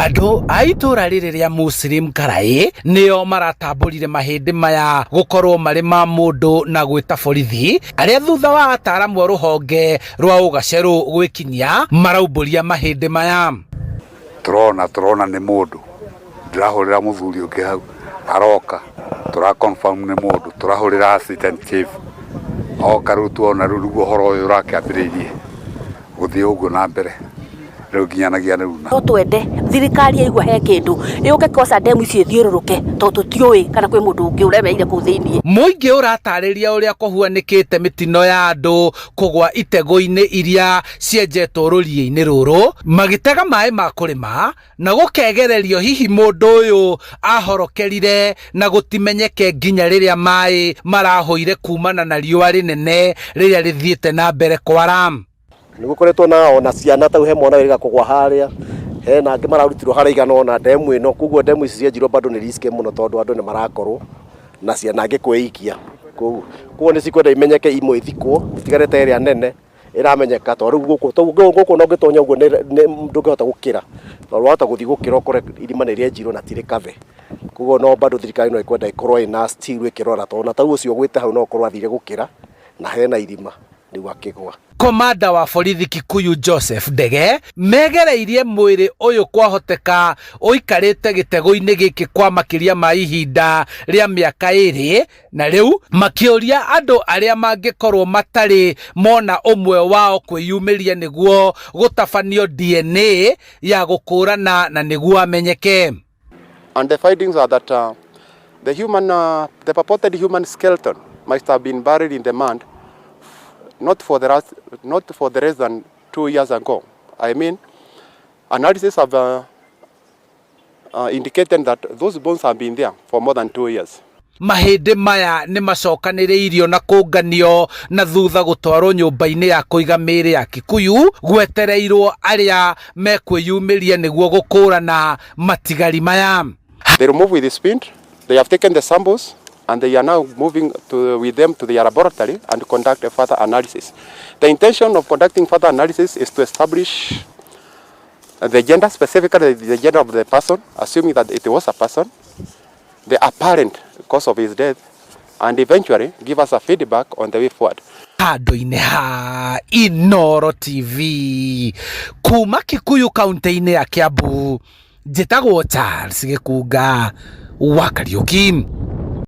Andũ a itũũra rĩrĩ rĩa Muslim Karaĩ nĩo maratambũrire mahĩndĩ maya gũkorwo marĩ ma mũndũ na gwĩta borithi arĩa thutha wa ataaramu a rũhonge rwa ũgacerũ gwĩkinyia maraumbũria mahĩndĩ maya. Tũrona tũrona nĩ mũndũ, ndĩrahũrĩra mũthuri ũngĩ hau aroka tũra confirm nĩ mũndũ, tũrahũrĩra assistant chief oka rĩu tuona rĩu nĩguo ũhoro ũyũ ũrakĩambĩrĩirie gũthiĩ ũguo na mbere rĩu nginyanagia rĩu. No twende thirikari yaigua he kĩndũ yũke koca ndemu icio ĩthiũrũrũke tondũ tũtiũĩ kana kwĩ mũndũ ũngĩ ũremeire kũu thĩiniĩ. Mũingĩ ũratarĩria ũrĩa kũhuanĩkĩte mĩtino ya andũ kũgwa itegũ-inĩ iria cienjetwo rũriĩ-inĩ rũrũ magĩtega maĩ ma kũrĩma na gũkegererio hihi mũndũ ũyũ ahorokerire na gũtimenyeke nginya rĩrĩa maĩ marahũire kumana na riũa rĩnene rĩrĩa rĩthiĩte na mbere kwara. Nĩ gũkoretwo na ona ciana tau he mwana wĩrĩga kũgwa harĩa, hena angĩ mararutirwo harĩa igana ona ndemu ĩno, koguo ndemu ici cienjirwo bado nĩ risky mũno tondũ andũ nĩ marakorwo na ciana angĩ kwĩikia kũu. Koguo nĩ cikwenda imenyeke imwe ithikwo itigarĩte ĩrĩa nene ĩramenyeka tondũ rĩu gũkũ gũkũ ona ũngĩtonya ũguo ndũngĩhota gũkĩra tondũ wahota gũthiĩ gũkĩra ũkore irima nĩ rĩenjirwo na ti rĩkave. Koguo no bado thirikari no ĩkwenda ĩkorwo ĩna still ĩkĩrora tondũ ona ta rĩu ũcio ũgwĩte hau no ũkorwo athire gũkĩra na hena irima rĩu akĩgwa. Komanda wa borithi Kikuyu Joseph Ndege megereirie mwĩrĩ ũyũ kwahoteka ũikarĩte gĩtegũ-inĩ gĩkĩ kwa makĩria ma ihinda rĩa mĩaka ĩrĩ na rĩu makĩũria andũ arĩa mangĩkorwo matarĩ mona ũmwe wao kwĩyumĩria nĩguo gũtabanio DNA ya gũkũrana na nĩguo amenyeke. And the findings are that the human, the purported human skeleton must have been buried in the mud not for the last, not for the less than 2 years ago. I mean, analysis have indicated that those bones have been there for more than 2 years. Mahĩndĩ maya nĩ macokanĩrĩirio na kũnganio na thutha gũtwarwo nyũmba-inĩ ya kũiga mĩĩrĩ ya Kikuyu gwetereirwo arĩa mekwĩyumĩria nĩguo gũkũrana matigari maya. They remove with the speed. They have taken the samples and they are now moving with them to their laboratory and conduct a further analysis. The intention of conducting further analysis is to establish the gender, specifically the gender of the person, assuming that it was a person, the apparent cause of his death, and eventually give us a feedback on the way forward. Handũ-inĩ ha Inoro TV kuma Kikuyu kaunti-inĩ ya Kiambu, njĩtagwo Charles Gĩkunga wa Kariũki.